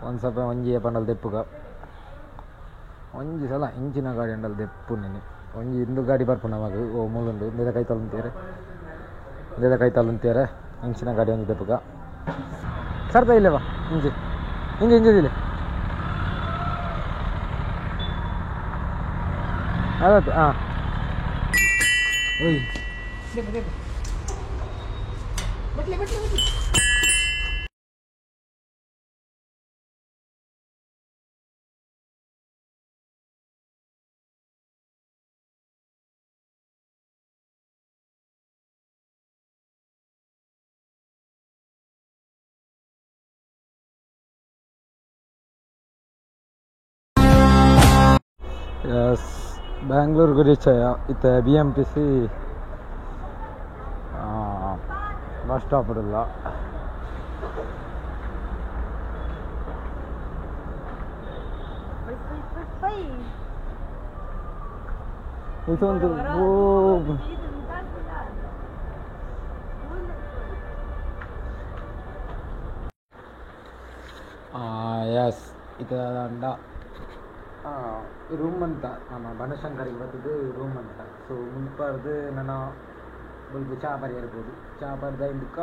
ಒಂದು ಸ್ವಲ್ಪ ಒಂಜಿ ಪಂಡಲ್ ದೆಪ್ಪುಗ ಒಂಜಿ ಸಲ ಇಂಚಿನ ಗಾಡಿ ಅಂಡಲ್ ದೆಪ್ಪು ನೆನೆ ಒಂಜಿ ಇಂದು ಗಾಡಿ ಬರ್ಪು ನಮಗ್ ಓ ಮೂಲುಂಡು ಇಂದೆದ ಕೈತಲ್ ಉಂತೇರೆ ಇಂದೆದ ಕೈತಲ್ ಉಂತೇರೆ ಇಂಚಿನ ಗಾಡಿ ಒಂಜಿ ದೆಪ್ಪುಗ ಸರ್ದ ಇಲ್ಲವಾ ಇಂಜಿ ಇಂಜಿ ಇಂಜಿ ಇಲ್ಲ ಅದೇ ಹಾಂ ಓಯ್ Yes, Bangalore reach ಆಯ ಇತ್ತೆ B M T C bus stop ಇಲ್ಲ ಇದೊಂದು ಎಸ್ ಇದು ರೂಮ್ ಅಂತ ನಮ್ಮ ಬನಶಂಕರಿಗೆ ಬರ್ತದ್ದು ರೂಮ್ ಅಂತ. ಸೊ ಮುಲ್ಪರ್ದು ನನ್ನ ಬೊಲ್ಪು ಚಾ ಪರಿಯರ್ಬೋದು ಚಾ ಪರ್ದ ಇಂಬುಕ್ಕ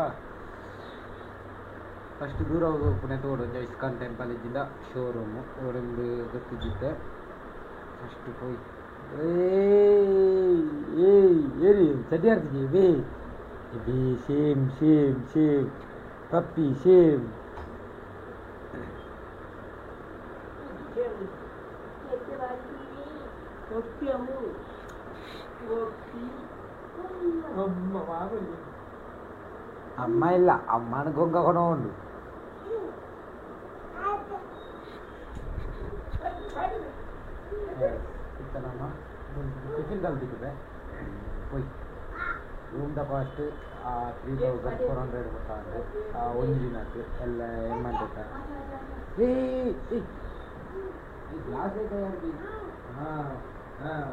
ಫಸ್ಟ್ ದೂರ ಹೋಗ್ಪುಣೆ ತೋಡು ಒಂಜಿ ಇಸ್ಕಾನ್ ಟೆಂಪಲ್ ಇದ್ದಿಂದ ಶೋರೂಮು ಓಡೊಂದು ಗೊತ್ತಿದ್ದಿತ್ತೆ ಫಸ್ಟ್ ಪೋಯ್ ಏಯ್ ಏಯ್ ಏರಿ ಚಡ್ಡಿ ಆಡ್ತಿದ್ದಿ ಬೇ B same same same puppy same ಅಮ್ಮ ಇಲ್ಲ ಅಮ್ಮನ ಗೊಂಗ ಕೊನೋಂಡು ನಮ್ಮ ಟಿಫಿನ್ ತಲುಪಿದೆ ಪೋಯ್ ರೂಮ್ದ ಕಾಸ್ಟ್ 3400 ಗೊತ್ತಾಂಡು ಒಂಜಿ ದಿನಕ್ಕೆ ಎಲ್ಲ ಎಮ್ಮಂತ ಏ ಗ್ಲಾಸ್ ಹಾಂ ಹಾಂ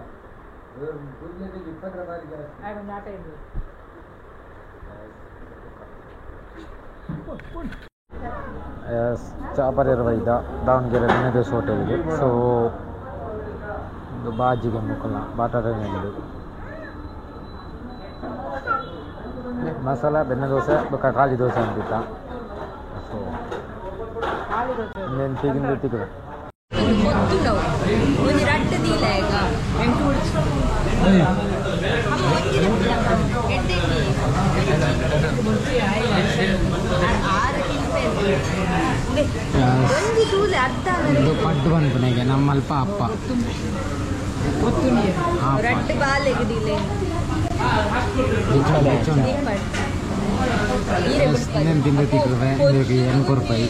ಎಸ್ ಚಾಪರ್ ಇದ್ದ ದಾವಣಗೆರೆ ಬೆಣ್ಣೆದೋಸೆ ಹೋಟೆಲ್ಗೆ. ಸೊ ಒಂದು ಬಾಜಿಗೆ ಮುಕ್ಕಲ್ಲ ಬಾಟಾಟ ಮಸಾಲ ಬೆಣ್ಣೆದೋಸೆ ಬೊಕ್ಕ ಖಾಲಿ ದೋಸೆ ಅಂತಿತ್ತ. ಸೊ ಇನ್ನೇನು ತಿಗಿಂದು ತಿಕ್ಕದ ಪಡ್ಡು ಬಂದ್ಪುನೆಗೆ ನಮ್ಮಲ್ಪ ಅಪ್ಪ ಇನ್ನೇನು ತಿಂದು ತಿಕ್ಕುವೆ ಎಂಟು ರೂಪಾಯಿ.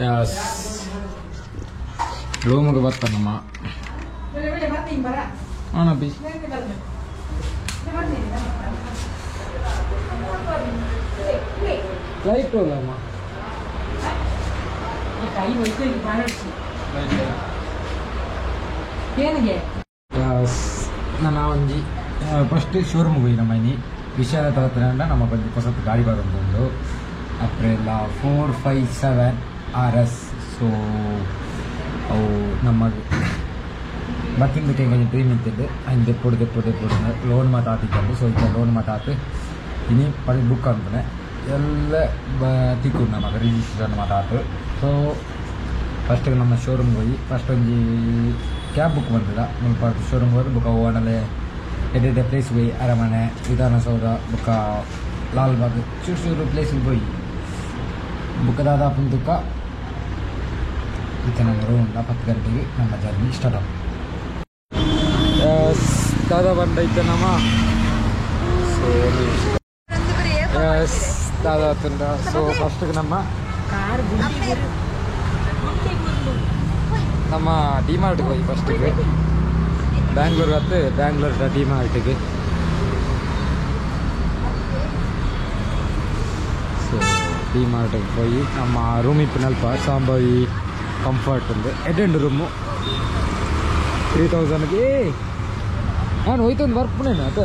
Yes. ರೂಮಿಗೆ ಬರ್ತಾನಮ್ಮ ಬಿ ಲೈಟ್ ಹೋಗಮ್ಮ ನಾನು ಒಂಜಿ ಫಸ್ಟ್ ಶೋರೂಮ್ಗೆ ಹೋಗಿ ನಮ್ಮ ಇನಿ ವಿಶಾಲ ತಲತ್ರ ನಮ್ಮ ಬಂದು ಹೊಸತು ಗಾಡಿ ಬರೋದು ಅಪ್ರೆಲ್ಲ 457 RS. So ಅವು ನಮ್ಮ ಬತ್ತಿಂದಕ್ಕೆ కొంచెం ಡ್ರೀಮ್ ಇತ್ತಿದ್ದು ಅಂಡ್ ದೆಪ್ಪುಡು ದೆಪ್ಪುಡು ದೆಪ್ಪುಡು ಲೋನ್ ಮಾತಾತಿದ್ದು. ಸೊ ಈಗ ಲೋನ್ ಮಾತಾತು ಇನಿ ಪರಿ ಬುಕ್ ಅಂತಾನೆ ಎಲ್ಲ ತಿಕ್ಕು ನಮಗೆ ರಿಜಿಸ್ಟ್ರೇಷನ್ ಮಾತಾತು. ಸೊ ಫಸ್ಟ್ ನಮ್ಮ ಶೋರೂಮ್ಗೆ ಹೋಗಿ ಫಸ್ಟ್ ಒಂಜಿ ಕ್ಯಾಬ್ ಬುಕ್ ಬಂದಿಲ್ಲ ಮುಲ್ಪ ಶೋರೂಮ್ಗೆ ಹೋಗಿ ಬುಕ್ಕ ಓಡಲೆ ಎಡ್ಡೆ ಪ್ಲೇಸ್ ಹೋಗಿ ಅರಮನೆ ವಿಧಾನಸೌಧ ಬುಕ್ಕ ಲಾಲ್ಬಾಗ್ ಚೂರು ಚೂರು ಪ್ಲೇಸ್ಗೆ ಹೋಗಿ ಬುಕ್ಕ ದಾದಾಪುನ ತುಕ್ಕ ಇತ್ತೆ ನಮ್ಮ ರೂಮ್ 10 ಗಂಟೆಗೆ ನಮ್ಮ ಜರ್ನಿ ಸ್ಟಾರ್ಟ್ ಆಗ ದಾದಾ ಬಂದೈತೆ ನಮ್ಮ. ಸೊ ಎಸ್ ದಾದಾತುಂಡ ಸೊ ಫಸ್ಟ್ ನಮ್ಮ ನಮ್ಮ ಡಿ ಮಾರ್ಟ್ಗೆ ಹೋಗಿ ಫಸ್ಟಿಗೆ ಬ್ಯಾಂಗ್ಳೂರ್ ಹತ್ತು ಬ್ಯಾಂಗ್ಳೂರ್ ಡಿ ಮಾರ್ಟ್ಗೆ. ಸೊ ಡಿ ಮಾರ್ಟ್ಗೆ ಹೋಗಿ ನಮ್ಮ ರೂಮ್ ಇಪ್ಪಿನಲ್ಪ ಸಾಂಬಾವಿ ಕಂಫರ್ಟ್ ಒಂದು ಎಡೆಂಡು ರೂಮು 3000ಗೆ ನಾನು ಹೋಯ್ತೊಂದು ಬರ್ಪುನೇನು ಅದು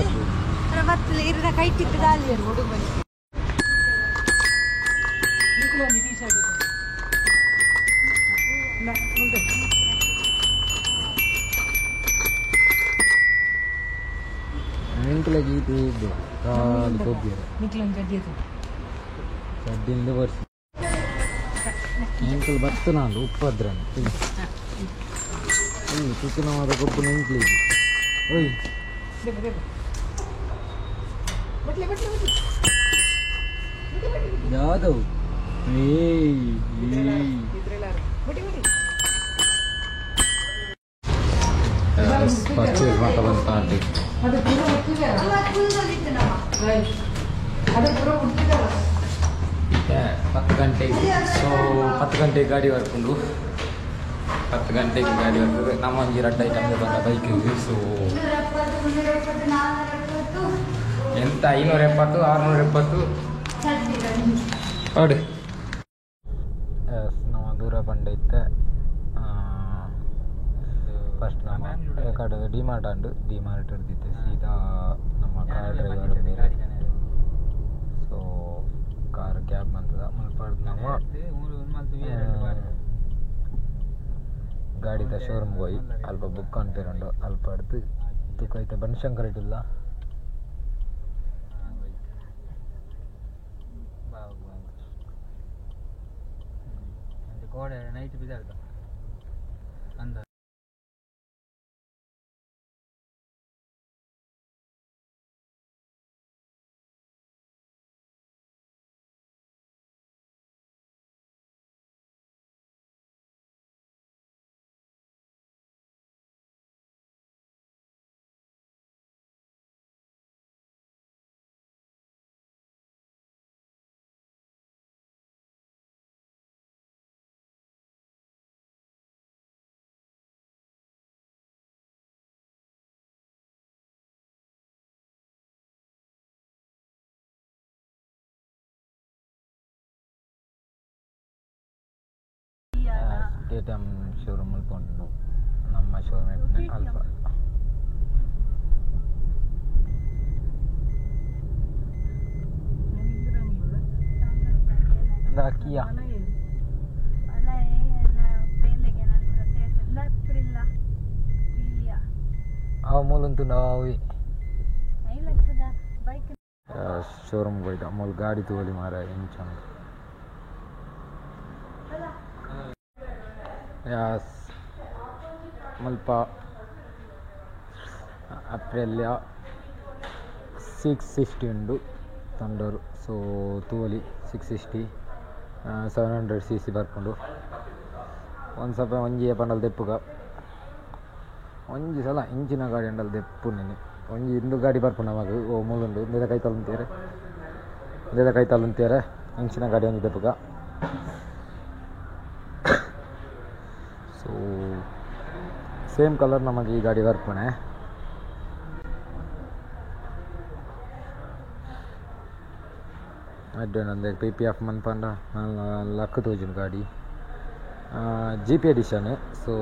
ಗೀತೆ ಖಾಲಿ ಗೊಬ್ಬರ ಚಡ್ಡಿಂದ ವರ್ಷ ಎಂಕಲ್ ಬತ್ತು ನಾನು ಉಪ್ಪದ್ರ ಚಿಕ್ಕನವಾದ ಗೊಬ್ಬರ ಎಂಕ್ಲಿ ಓಯ್ ಯಾದವ್ ಪರ್ಚೇಸ್ ಮಾತ ಬಂತ ಆಂಟಿ. ಪತ್ತು ಗಂಟೆಗೆ ಸೊ 10 ಗಂಟೆಗೆ ಗಾಡಿ ಬರ್ಕೊಂಡು 10 ಗಂಟೆಗೆ ಗಾಡಿ ಬರ್ತದೆ. ನಮ್ಮ ಒಂಜಿ ರಡ್ಡ ಐಟಮ್ ಬಂದ ಬೈಕ್. ಸೊ ಎಂತ 570 670 ನೋಡಿ. ಎಸ್ ನಮ್ಮ ದೂರ ಬಂಡೈತೆ. ಫಸ್ಟ್ ನಮ್ಮ ಕಡೆ ಡಿ ಮಾರ್ಟ್ ಅಂಡು ಡಿ ಮಾರ್ಟ್ ಹಿಡ್ದಿತ್ತೆ ಸೀದಾ ನಮ್ಮ ಕಾರ್ ಡ್ರೈವರ್ ಬೇರೆ. So car cab ಬಂತದ ಮುಲ್ಪಾಡ್ ನಮ್ಮ ಗಾಡಿದ ಶೋರೂಮ್ಗೆ ಹೋಗಿ ಅಲ್ಪ ಬುಕ್ ಅನ್ಪೇರುಂಡು ಅಲ್ಪ ಹಿಡ್ದು ತುಕೈತ ಬನಶಂಕರ್ ಇಟ್ಟಿಲ್ಲ ನೈಟ್ ಬಿದ್ದಾಡ್ದ ಅಂದ K T M showroom ಮುಲ್ಪುಂಡು ನಮ್ಮ ಶೋರೂಮ್ ಅಲ್ಪ ಕಿಯಾ ಅವು ಮೂಲಂತು ನಾವು ಶೋರೂಮ್ ಹೋಯ್ತು ಮೂಲ ಗಾಡಿ ತೋಲಿ ಮಾರ ಎಂಚ. ಎಸ್ ಮುಲ್ಪ ಅಪ್ರೆಲ್ಯ 660 ಉಂಡು ತಂಡೋರು. ಸೊ ತೂವಲಿ 660 700 ಸಿ ಸಿ ಬರ್ಪುಂಡು. ಒಂದು ಸ್ವಲ್ಪ ಒಂಜಿ ಪಂಡಲ್ ದೆಪ್ಪುಗ ಒಂಜಿ ಸಲ ಇಂಚಿನ ಗಾಡಿ ಅಂಡಲ್ ದೆಪ್ಪು ನೆನೆ ಒಂಜಿ ಇಂದು ಗಾಡಿ ಬರ್ಪುಂಡು ನಮಗ್ ಓ ಮೂಲುಂಡು ಇಂದೆದ ಕೈತಲ್ ಉಂತೇರೆ ಇಂದೆದ ಕೈತಲ್ ಉಂತೇರೆ ಇಂಚಿನ ಗಾಡಿ ಒಂಜಿ ದೆಪ್ಪುಗ. So same colour ನಮಗೆ ಈ ಗಾಡಿ ಬರ್ಪುಣೆ. ಅಡ್ಡ P P F ಮನ್ಪಂಡ luck ತೋಜುಂಡು ಗಾಡಿ G P edition. So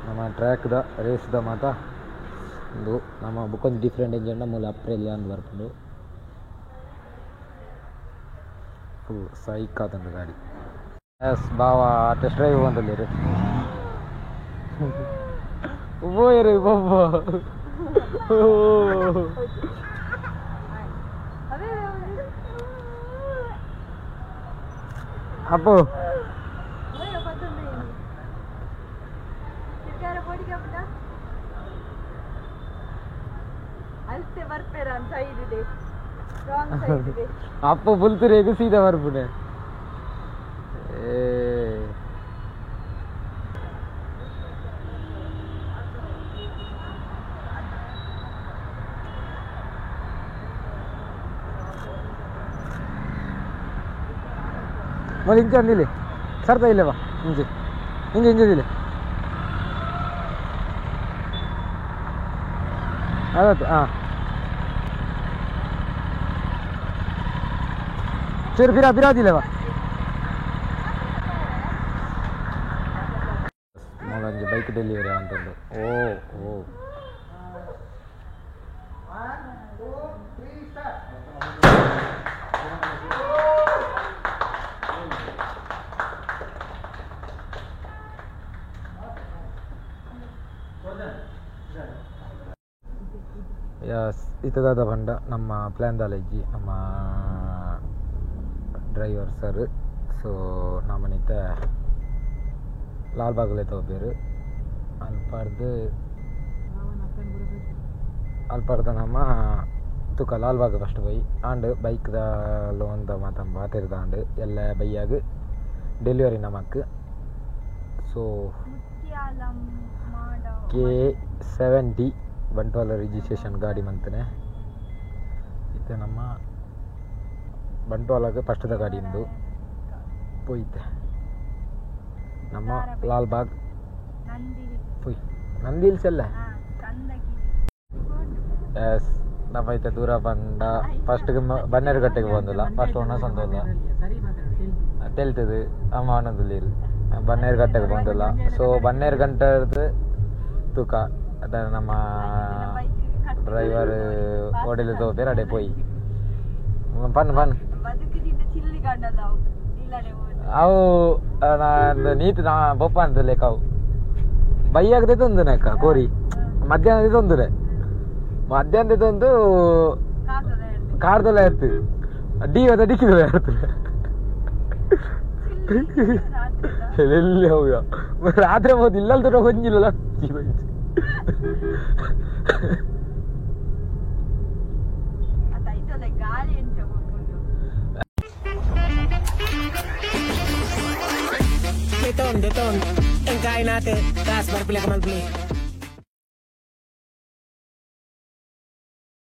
ನಮ್ಮ ಟ್ರ್ಯಾಕ್ದ ರೇಸ್ದ ಮಾತ ಉಂದು ನಮ್ಮ ಬುಕ್ಕೊಂಜಿ ಡಿಫ್ರೆಂಟ್ ಇಂಜಿನ್ ಮೂಲ ಅಪ್ರೆಲ್ಯ ಅಂದ್ ಬರ್ಪುಂಡು. ಫುಲ್ ಸೈಕ್ ಆತುಂಡು ಗಾಡಿ. ಎಸ್ ಬಾವ ಟೆಸ್ಟ್ ಡ್ರೈವ್ ಬಂದಲ್ಲಿರು ಪೋಯರು ಬೊಬ್ಬ ಅಪ್ಪು ಅಪ್ಪ ಬುಲ್ತಿರೇಗು ಸೀದಾ ಬರ್ಪುಣೆ. ಮೊದಲು ಇಂಚೆ ಅಂದಿಲ್ಲ ಸರ್ತಾ ಇಲ್ಲವಾ ಇಂಚೆ ಇಂಚೆ ಇಂಚೆ ದಿಲ್ಲ ಅದೇ ಹಾಂ ಚೂರು ಬಿರಾ ಬಿರಾದಿಲ್ಲವಾ ಮೊದಲೊಂಜಿ ಬೈಕ್ ಡೆಲಿವರಿ ಅಂತಂದು ಓ ಓ ಎಸ್ ಇತ್ತದಾದ ಬಂಡ ನಮ್ಮ ಪ್ಲ್ಯಾನ್ ದಾಲೆಜ್ಜಿ ನಮ್ಮ ಡ್ರೈವರ್ ಸರ್. ಸೊ ನಮ್ಮನಿತ ಲಾಲ್ಬಾಗ್ಲೆ ತೋಪೇರು ಅಲ್ಪಾರ್ದು ಅಲ್ಪಾರ್ದ ನಮ್ಮ ತುಕ ಲಾಲ್ಬಾಗ್ ಫಸ್ಟ್ ಪೋಯಿ ಆಂಡ್ ಬೈಕ್ದ ಲೋನ್ದ ಮಾತ ಬಾತಿರ್ದಾಂಡ್ ಎಲ್ಲ ಬೈಯಾಗ ಡೆಲಿವರಿ ನಮಕ್. ಸೊ K7D Bantwal registration ಗಾಡಿ ಮಂತನೆ ಇತ್ತೆ ನಮ್ಮ ಬಂಟ್ವಾಳಗೆ ಫಸ್ಟ್ದ ಗಾಡಿ ಇಂದು ಪೋಯ್ತೆ ನಮ್ಮ ಲಾಲ್ಬಾಗ್ ಪೋಯ್ ನಂದಿ ಹಿಲ್ಸ್ ಎಲ್ಲ. ಎಸ್ ನಮ್ಮ ಐತೆ ದೂರ ಬಂದ ಫಸ್ಟ್ಗೆ ಬನ್ನೇರುಘಟ್ಟೆಗೆ ಬಂದಿಲ್ಲ ಫಸ್ಟ್ ಒಣ ಸಂದೋಲ್ಲ ತೆಲ್ತದೆ ಅಮ್ಮ ಆನಂದಲ್ಲಿ ಬನ್ನೇರುಘಟ್ಟೆಗೆ ಬಂದಿಲ್ಲ. ಸೊ ಬನ್ನೇರುಘಟ್ಟದ ತೂಕ ಅದ ನಮ್ಮ ಡ್ರೈವರ್ ಓಡಿಲು ತೋಪೇರು ಅಡೆ ಪೋಯಿ ಪನ್ ಪನ್ ಅವು ನೀತು ನಾ ಬೊಪ್ಪ ಅಂತ ಲೇಕ ಅವು ಬೈಯಾಗದೆ ತೊಂದನೆಕ್ಕ ಕೋರಿ ಮಧ್ಯಾಹ್ನದ ತೊಂದರೆ ಮಧ್ಯಾಹ್ನದ ತಂದು ಕಾರ್ದೆಲ್ಲ ಇರ್ತು ಡಿ ಅದ ಡಿಕ್ಕಿದೆಲ್ಲ ಇರ್ತದೆ ಎಲ್ಲಿ ಹೌದಾ ರಾತ್ರಿ ಹೋದ್ ಇಲ್ಲಲ್ದ ಒಂಜಿಲ್ಲ Deton, deton. Ang kain natin. Taas, barpila ka man, play.